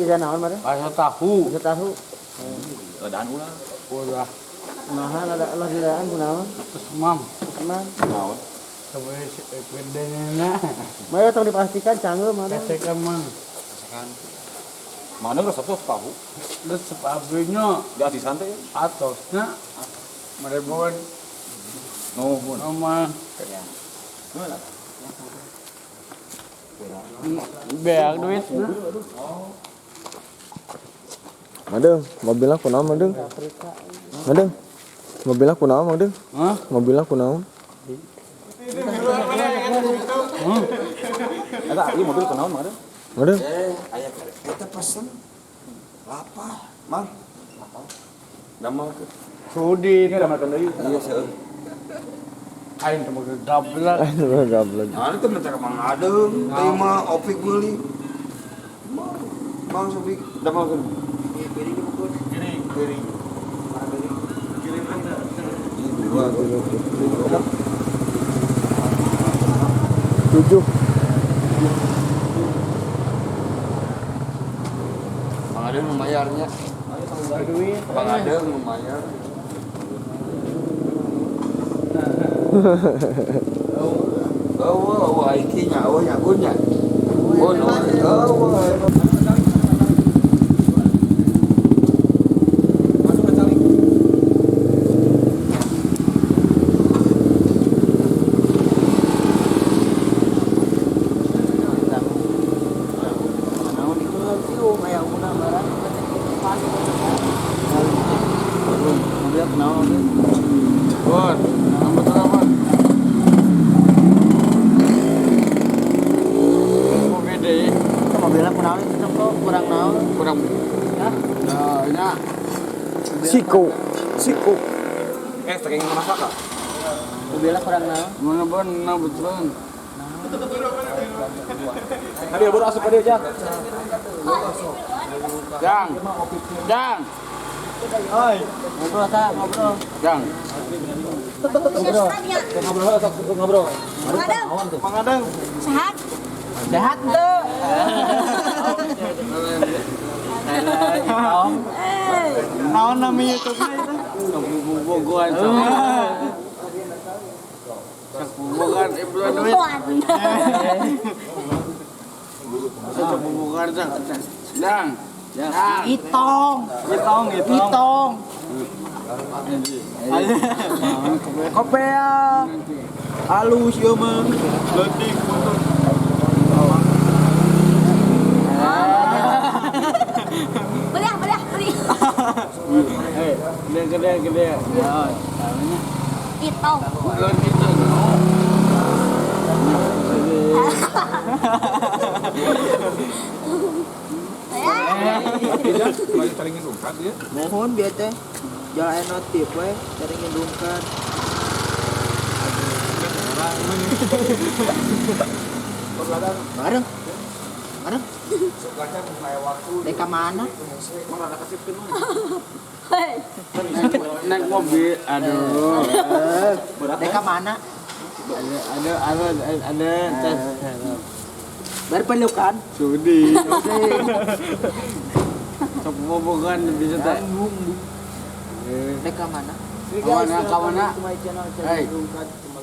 Jajan naon mah? Bakso tahu. Bakso tahu. Ladaan ulah. Ulah. Nah, ada ulah dilaan kunaon? Semam. Semam. Naon? Sampai bedanya. Maya tong dipastikan canggung mana? Kesekan mang. Kesekan. Mana resep tuh tahu? Resep abinya. Di asisan teh. Atosnya. Merebun. Nuhun. Oma. Beak duit. Madeng, mobilnya kunaon Madeng? Madeng. Mobilnya kunaon Madeng? Hah? Mobilnya kunaon? Eta ieu mobil kunaon Madeng? Madeng. Aya kita pesen. Lapar, Mang. Damel ke. Sudi. Ini damelkeun deui. Iya seueur. Aing teh boga gablek. Aing boga gablek. Nah, itu minta ke Mang Adeng, teh mah opik meuli. Mang Sofi damelkeun. Piring dibukul. Piring. Piring. Piring. Dua, 7. Mang Adeng lumayarnya. Mang Adeng lumayar. Oh, oh, iki nya, oh nya nya. Oh, no. Oh, Masuk ke calik. Naon itu aya una barang. Mobil kunaon mobil? Bon, nomor berapa? Mobil deui. Mobilnya kunaon itu kok kurang naon? Kurang. Hah? Nah, nya. Siko. Siko. Saking masak ah. Mobilnya kurang naon? Mana bon, nah betulan. Tadi baru asup ka dieu, Jang. Jang. Jang. Oi, ngobrol ta, ngobrol. Jang. Ngobrol. Ngobrol sok ngobrol. Mang Adeng. Sehat? Sehat teu? Naon nami YouTube-nya itu? Bogoan sok. Sok bogoan ibu duit. Sok bogoan sok. Jang. Jang. Itong. Itong, itong. Itong. Kopea. Halus ieu mah. Leutik motor. Beli ah, beli ah, beli. Gede, gede, gede. Ya, namanya. Itong. Leutik tuh. Lagi caringin rungkat ya. Mohon bieu teh. Jalan notif we, caringin rungkat. Bareng. Bareng. Deka mana? Naik mobil, aduh. Deka mana? Ada, ada, ada tes. Berpelukan. Sudi. Sok bobogan bisa tak? Deka mana? Kamana, kamana? Hei.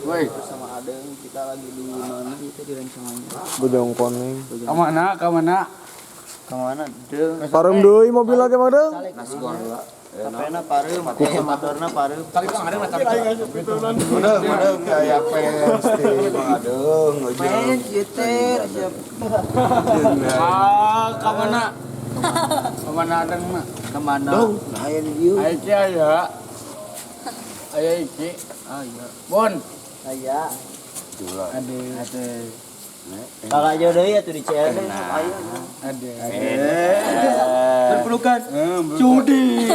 Woi. Bersama Adeng, kita lagi di mana? Kita di Rancamannya. Bojong Koneng. Kamana, kamana? Kamana? Deng. Parem deui mobil lagi Mang Deng. Nasi goreng lah. Tapena pareum, motorna pareum. Calik Mang Adeng lah calik. Madeng, madeng kayak fans teh Mang Adeng. Fans ieu teh siap. Ah, kamana? Kamana Adeng mah? Kamana? Dong, aya di dieu. Aya iki aya. Aya iki. Aya. Bon. Aya. Ade. Ade. Kakak jauh deui atuh di CR teh aya. Ade. Berpelukan. Cudi.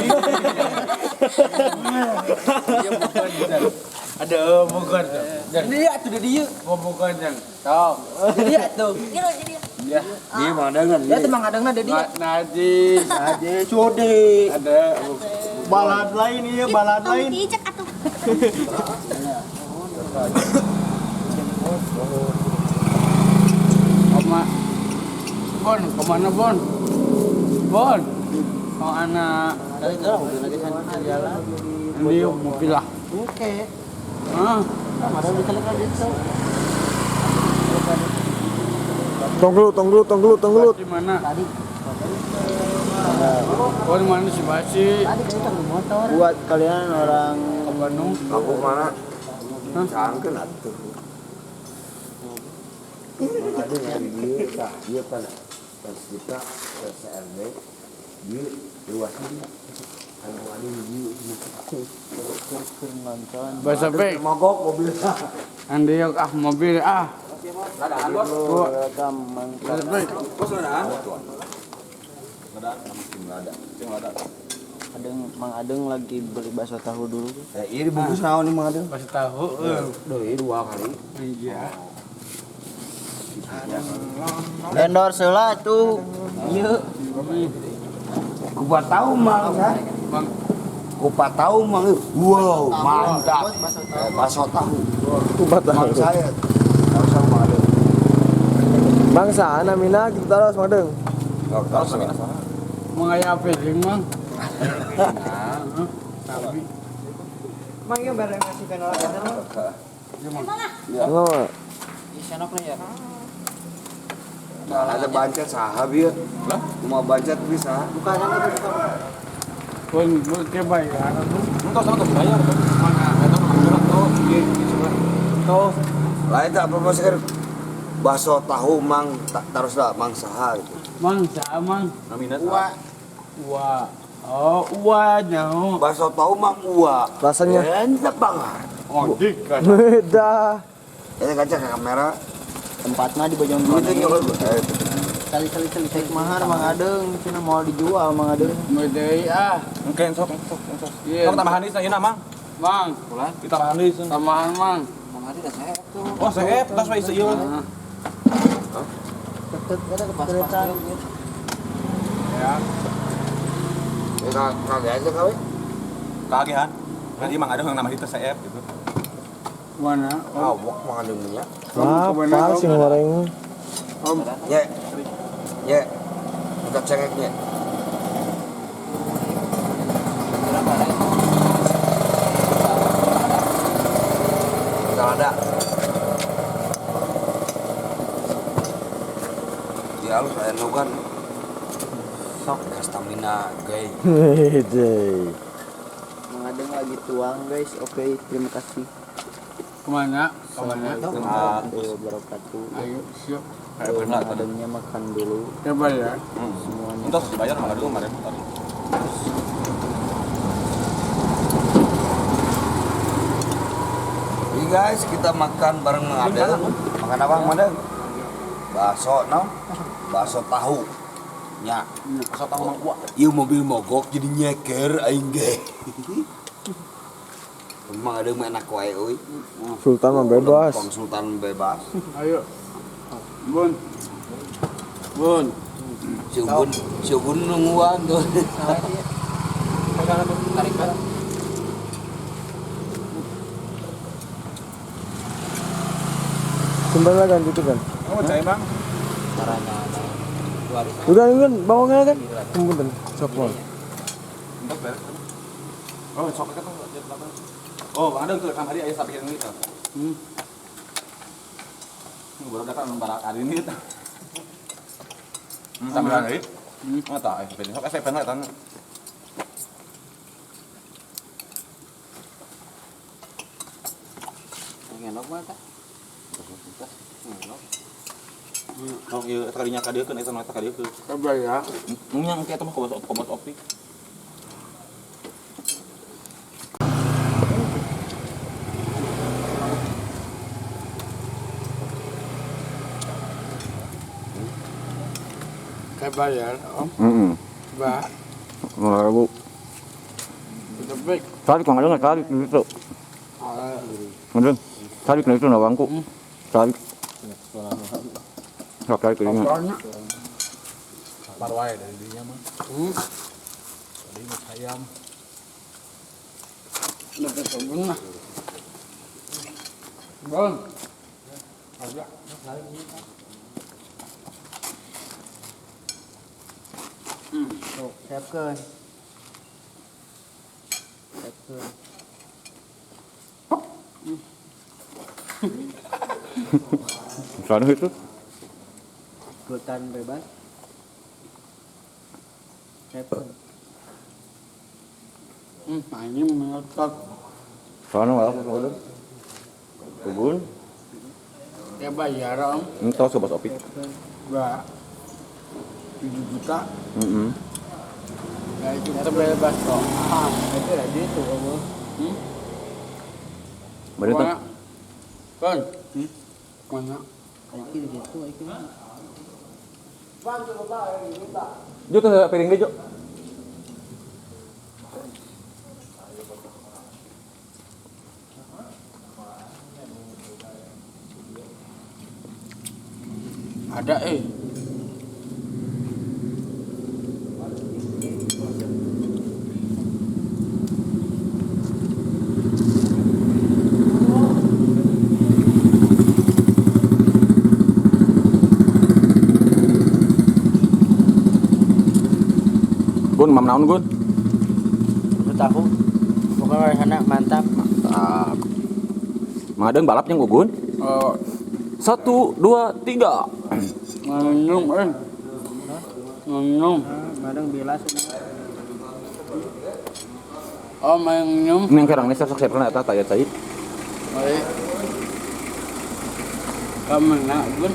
Ada bukan. Jadi atuh di dieu. Bukan jang. Tahu. Jadi atuh. Jadi Ya. Di Mang Adeng kan. Ya teh Mang Adengna di dieu. Najis. Najis cudi. Ada. Balad lain iya, balad lain. Diicek atuh. Kama. Bon, kemana Bon? Bon. Oh anak. Tadi itu mobil lagi jalan. Ini mobil lah. Oke. Ah. Ada bisa lihat gitu. Tonggelut, tonggelut, tonggelut, tonggelut. Di mana? Tadi. Oh, di mana si Basi? Tadi kita di motor. Buat kalian orang ke Bandung. Aku mana? Cangkeun atuh. Ada yang dia, dia kan kita CRD, dia luasnya. Bahasa P. Mogok mobilnya. Andi yok ah mobil ah. Bos ladaan. Ladaan. Adeng, Mang Adeng lagi beli bakso tahu dulu. Eh, ini bungkus naon nih Mang Adeng? Bakso tahu. Duh, ini 2 kali. Iya. Endorse lah tuh. Iya. Kupat tahu Mang ya. Kupat tahu Mang. Wow, mantap. Bakso tahu. Kupat tahu. Mang saya. Tahu sama Mang Adeng. Bangsa namina kita taruh Mang Adeng. Tahu sama Mang. Mengaya apa sih Mang? Tapi Mang yang bareng ngasih kenal kenal. Enggak. Di ya. Ada bancet saha bieu. Lah, cuma bancet bisa. Bukan itu bukan. Pun ke bayar. Entos sama tuh bayar. Mana? Eta mah tuh. Tuh. Lain tak promosikan bakso tahu Mang taruh lah Mang saha gitu. Mang saha Mang? Namina Ua. Ua. Oh, ua nyaho. Bakso tahu Mang ua. Rasanya enak banget. Oh, dik. Beda. Ini kaca ke kamera. Tempatnya di Bojong Itu nyoba. Kali-kali cek mahar Mang Adeng, cina mau dijual Mang Adeng. Deui ah. Oke, sok sok sok. Sok tambahan deui ayeuna Mang. Mang, Ditambahan deui. Tambahan Mang. Mang Adeng dah seep tuh. Oh, seep, tos we ieu. Tetep ada kepas-pas. Ya. Ya kagak aja kawe. Kagehan. Berarti Mang Adeng yang nama itu seep gitu. Mana? Awak Mang Adeng nya. Apa sih goreng? Ye. Ye. Buka cengeknya. Salada. Ya lu saya kan. Sok stamina guys. Mang Adeng lagi tuang guys. Oke, terima kasih. Kemana? Kemana? Ayo, siap. Mang Adengnya makan dulu. Ya bayar. Semuanya. Entos dibayar Mang Adeng kemarin tadi. Ini guys, kita makan bareng Mang Adeng. Makan apa Mang Adeng? Bakso, no? Bakso tahu. Nya. Bakso tahu Mang Ua. Ieu mobil mogok jadi nyeker aing ge. Mang Adeng mah enak wae euy. Sultan mah bebas. Bang Sultan bebas. Ayo. Bun. Bun. Si Ubun, si Ubun nungguan tuh. Sumber lah kan gitu kan. Oh, cai Mang. Udah kan bawangnya kan. Punten, sok Mang. Entos beres. Oh, sok kan. Oh, Bang Adeng tuh kamari aya sapihan ini. Baru datang barak hari ini. Tambahan deui. Oh, tah, sok SPN lah tan. Ngelok mah tah. Oh, ieu eta kadinya kadiekeun eta mah eta kadiekeun. Kabar ya. Nya engke eta mah kobos opi. Kabar Om. Heeh. Ba. Lalu. Tebek. Tarik Mang Adeng tarik gitu. Adeng. Tarik itu na bangku. Tarik. Sok tarik ini. Lapar wae dari dinya mah. Tadi mah ayam. Dapat kebun lah. Bon. Ada. Tuh, siapkeun. Siapkeun. Soalnya itu. Sultan bebas. Siapkeun. Anjing melotot. Soalnya malah aku Kebun. Ya bayar om. Entah coba Opik. Enggak. 7 juta. Heeh. Ya itu kita bebas kok. Ah, itu lagi itu om. Berarti Kan. Mana? Iki gitu iki. Jo tuh piring deh, Jo. Ada Gun, mam naon Gun? Itu tahu. Pokoknya sana mantap. Mantap. Mang Adeng balapnya Gun. Oh, 1 2 3. Minum Minum. Madang bilas. Oh, minum. Ini yang kerang ini sok saya pernah eta taya cai. Baik. Kamu nak Gun?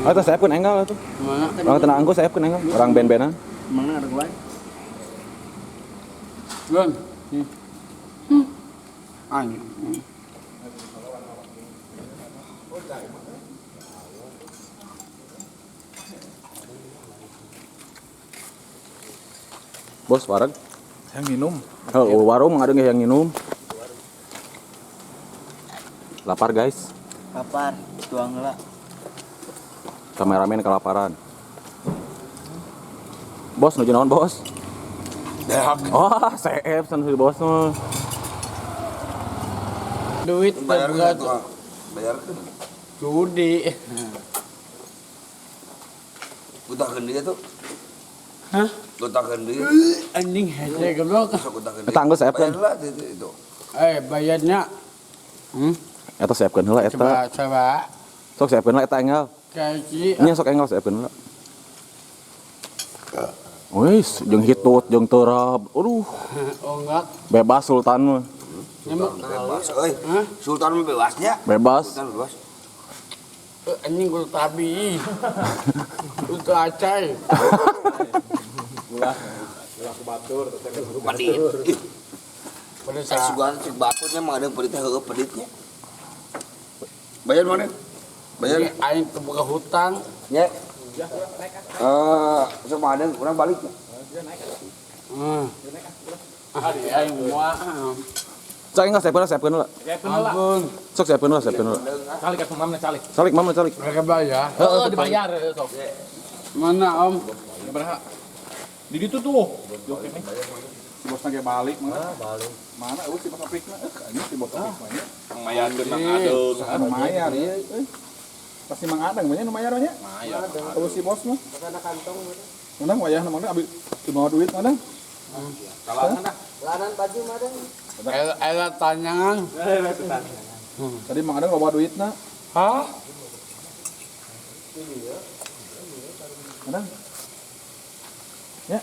Oh, eta saya pun enggal atuh. Mana? Orang tenang anggo saya pun enggal. Orang ben-benan. Mana ada gua? Gun. Anjing. Bos wareg. Yang minum. Oh, warung ada yang minum. Lapar guys. Lapar, tuang lah. Kameramen kelaparan. Bos nuju naon bos? Dehak. Oh, CF san si bos mah. Duit Bayar terberat. tuh. Bayarkeun. Judi. Utahkeun dia tuh. Hah? Utahkeun dia. Anjing hese goblok. Sok utahkeun. Eta anggo CF kan. Bayarlah itu. Bayarnya. Eta CF-keun heula eta. Coba coba. Sok CF-keun heula eta enggal. Kaji. Nya sok enggal CF-keun heula. Wis, jeung hitut, jeung terap. Aduh, Oh enggak. bebas Sultan mah. Sultan bebas euy. Sultan mah bebasnya. Bebas. Sultan bebas. Anjing gua tabi. Itu acai. Pedit. Ih, Pada saya saat sugan cek baturnya mah ada peditnya heueuh peditnya. Bayar mana? Bayar. aing teu boga hutang. Ya. Sok mah ada urang balik. Aing moal. Sok enggal CF-keun heula. Ampun. Sok CF-keun heula, CF-keun heula. Calik atuh mamna calik. Calik mamna calik. Mereka bayar. Heeh, dibayar sok. Mana om? Berapa? Di ditu tuh. Si bosna ge balik mana? Balik. Mana eueuh si bos Opikna? Anjing si bos Opik mah nya. Mayarkeun Mang Adeng. Anu mayar ieu euy. Pasti Mang Adeng mah nya nu mayar mah nya. Mayar. Eueuh si bos mah. Kana kantong. Menang wayahna Mang Adeng ambil dibawa duit Mang Adeng. Lanan baju madang. Ela tanyangan. Tadi Mang Adeng loba duitna. Hah? Adeng. Ya.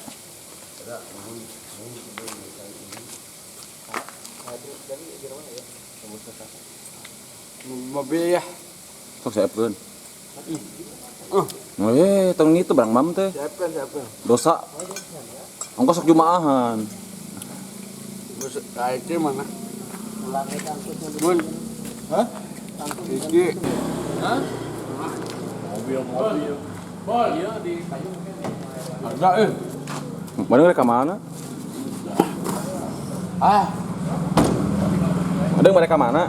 Mobil ya. Sok CF-keun. Tong itu barang mam teh. Siapkan siapkan. Dosa. Ongkos sok jumaahan. Bos itu mana? Bun. Hah? Iki. Hah? Mobil-mobil. Bol. Iya di payung. Ada Mana mereka mana? Ah, Ada yang mereka mana?